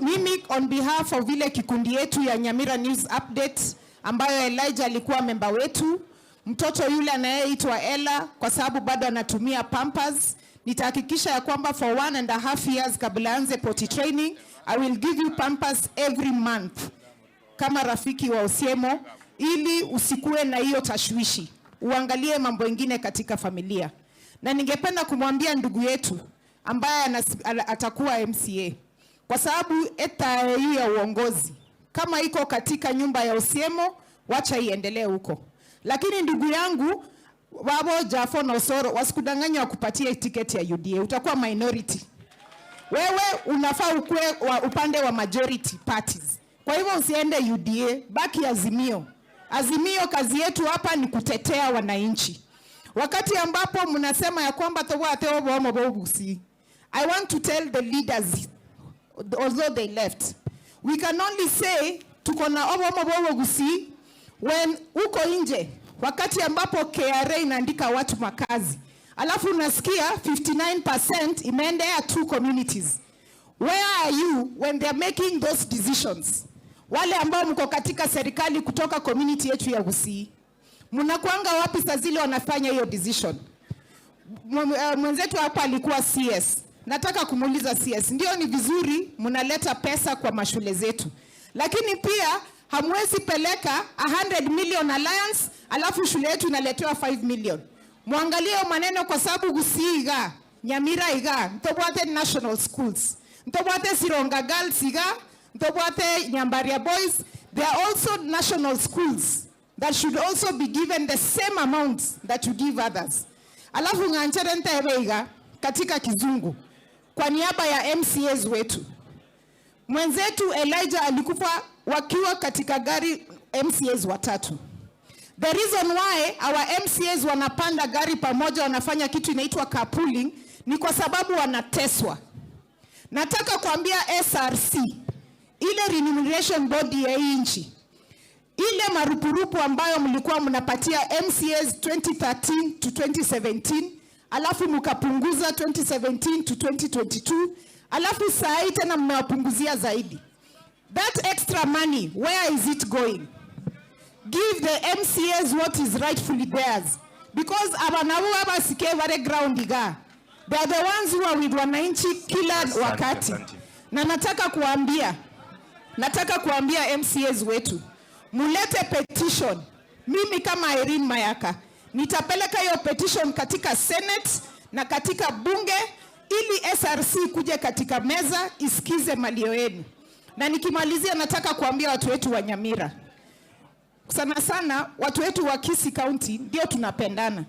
Mimi on behalf of ile kikundi yetu ya Nyamira News Update ambayo Elijah alikuwa memba wetu, mtoto yule anayeitwa Ella, kwa sababu bado anatumia Pampers, nitahakikisha ya kwamba for 1.5 years kabla aanze potty training, I will give you Pampers every month kama rafiki wa Osiemo, ili usikuwe na hiyo tashwishi, uangalie mambo mengine katika familia. Na ningependa kumwambia ndugu yetu ambaye atakuwa MCA, kwa sababu eta hii ya uongozi kama iko katika nyumba ya Osiemo, wacha iendelee huko. Lakini ndugu yangu Wabo Jafo na Osoro wasikudanganya wakupatie tiketi ya UDA, utakuwa minority. Wewe unafaa ukue wa upande wa majority parties. Kwa hivyo usiende UDA, baki Azimio. Azimio kazi yetu hapa ni kutetea wananchi. Wakati ambapo mnasema ya kwamba tobwate obomo bobusi, I want to tell the leaders, although they left, we can only say tuko na obomo bobusi when uko nje, wakati ambapo KRA inaandika watu makazi, alafu unasikia 59% imeendea two communities. Where are you when they are making those decisions? Wale ambao mko katika serikali kutoka community yetu ya Gusii, mnakuanga wapi saa zile wanafanya hiyo decision? Mwenzetu hapa alikuwa CS. Nataka kumuuliza CS, ndio ni vizuri mnaleta pesa kwa mashule zetu, lakini pia hamwezi peleka 100 million allowance alafu shule yetu inaletewa 5 million. Mwangalie hiyo maneno kwa sababu Gusii iga, Nyamira iga, ntobwate national schools, ntobwate Sironga Girls iga, ntobwate Nyambaria Boys. They are also national schools that should also be given the same amount that you give others. Alafu ng'anchere ntebe iga katika Kizungu kwa niaba ya MCAs wetu. Mwenzetu Elijah alikufa wakiwa katika gari MCAs watatu. The reason why our MCAs wanapanda gari pamoja, wanafanya kitu inaitwa carpooling, ni kwa sababu wanateswa. Nataka kuambia SRC, ile remuneration body ya hii nchi, ile marupurupu ambayo mlikuwa mnapatia MCAs 2013 to 2017, alafu mkapunguza 2017 to 2022, alafu saa hii tena mmewapunguzia zaidi. That extra money, where is it going? Give the MCAs what is rightfully theirs. Because abanabu abasike wale ground iga. They are the ones who are with wananchi kila Asante, wakati. Asante. Na nataka kuambia MCAs wetu, mulete petition. Mimi kama Irene Mayaka nitapeleka hiyo petition katika Senate na katika bunge ili SRC kuje katika meza isikize malio yenu. Na nikimalizia, nataka kuambia watu wetu wa Nyamira, sana sana watu wetu wa Kisii County ndio tunapendana,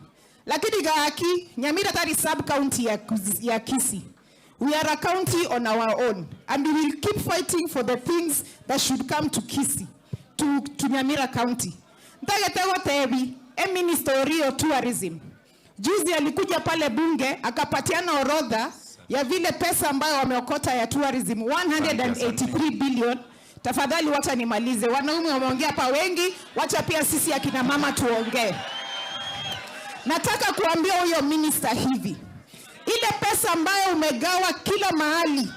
lakini gaki Nyamira tari sub county ya Kisii. We are a county on our own and we will keep fighting for the things that should come to Kisii, to Nyamira County. Ntagete gotebi e minister orio tourism juzi alikuja pale bunge akapatiana orodha ya vile pesa ambayo wameokota ya tourism, 183 billion. Tafadhali wacha nimalize. Wanaume wameongea hapa wengi, wacha pia sisi akina mama tuongee. Nataka kuambia huyo minister hivi, ile pesa ambayo umegawa kila mahali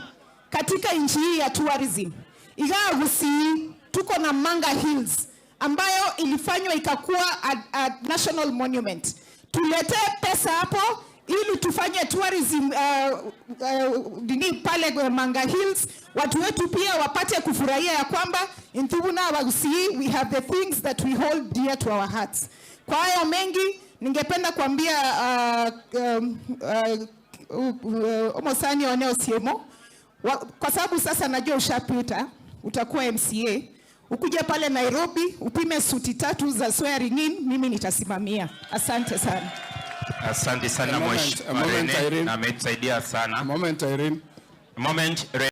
katika nchi hii ya tourism, igawa Gusii, tuko na Manga Hills ambayo ilifanywa ikakuwa a national monument. Tuletee pesa hapo ili tufanye tourism nini pale Manga Hills, watu wetu pia wapate kufurahia ya kwamba in Thubuna Wagusii we have the things that we hold dear to our hearts. Kwa hayo mengi ningependa kuambia Omosani one Osiemo kwa sababu sasa najua ushapita, utakuwa MCA. Ukuja pale Nairobi upime suti tatu za swearing in, mimi nitasimamia. Asante sana. Asante sana. A moment, Mheshimiwa a moment, Rene, Irene. na ametusaidia sana. A moment, Irene. Moment.